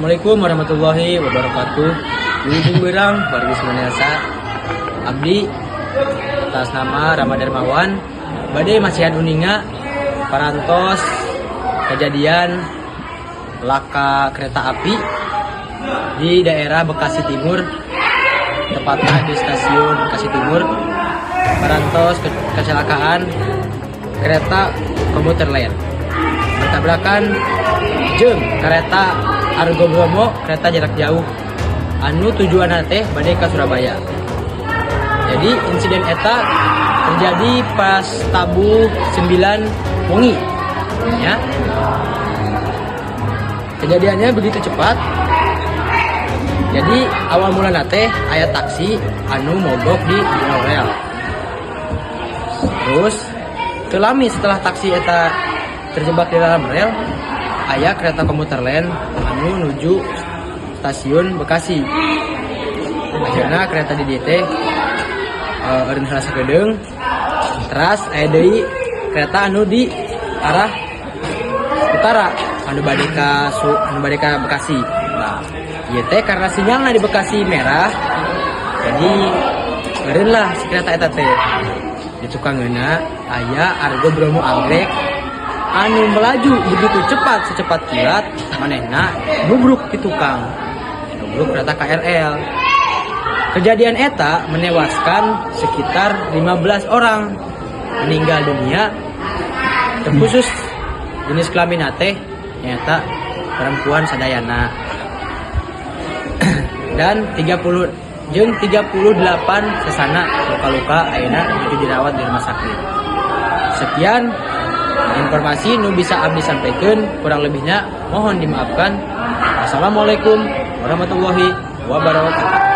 Assalamualaikum warahmatullahi wabarakatuh. Wilujeng beurang wargi Sumanesa. Abdi atas nama Rama Darmawan bade masihan uninga parantos kejadian laka kereta api di daerah Bekasi Timur, tepatnya di Stasiun Bekasi Timur, parantos kecelakaan kereta Commuterline bertabrakan jeung kereta Argo Bromo, kereta jarak jauh anu tujuan teh bade ka Surabaya. Jadi insiden eta terjadi pas tabuh 9 wengi ya. Kejadiannya begitu cepat. Jadi awal mula teh aya taksi anu mogok di rel. Terus teu lami setelah taksi eta terjebak di dalam rel, aya kereta Commuterline anu nuju Stasiun Bekasi. Akhirnya kereta di dieu teh eureun heula sakedeung. Teras aya deui kereta anu di arah utara anu bade ka Bekasi. Nah, ieu teh karena sinyalna di Bekasi merah, jadi eureun lah si kereta eta teh. Di tukangeuna aya Argo Bromo Anggrek anu melaju begitu cepat secepat kilat, manehna nubruk di tukang, nubruk kereta KRL. Kejadian eta menewaskan sekitar 15 orang meninggal dunia, terkhusus jenis kelamin teh nyata perempuan sadayana dan 30 jeung 38 sesana luka-luka, ayeuna itu dirawat di rumah sakit. Sekian informasi nu bisa abdi sampaikan, kurang lebihnya mohon dimaafkan. Wassalamualaikum warahmatullahi wabarakatuh.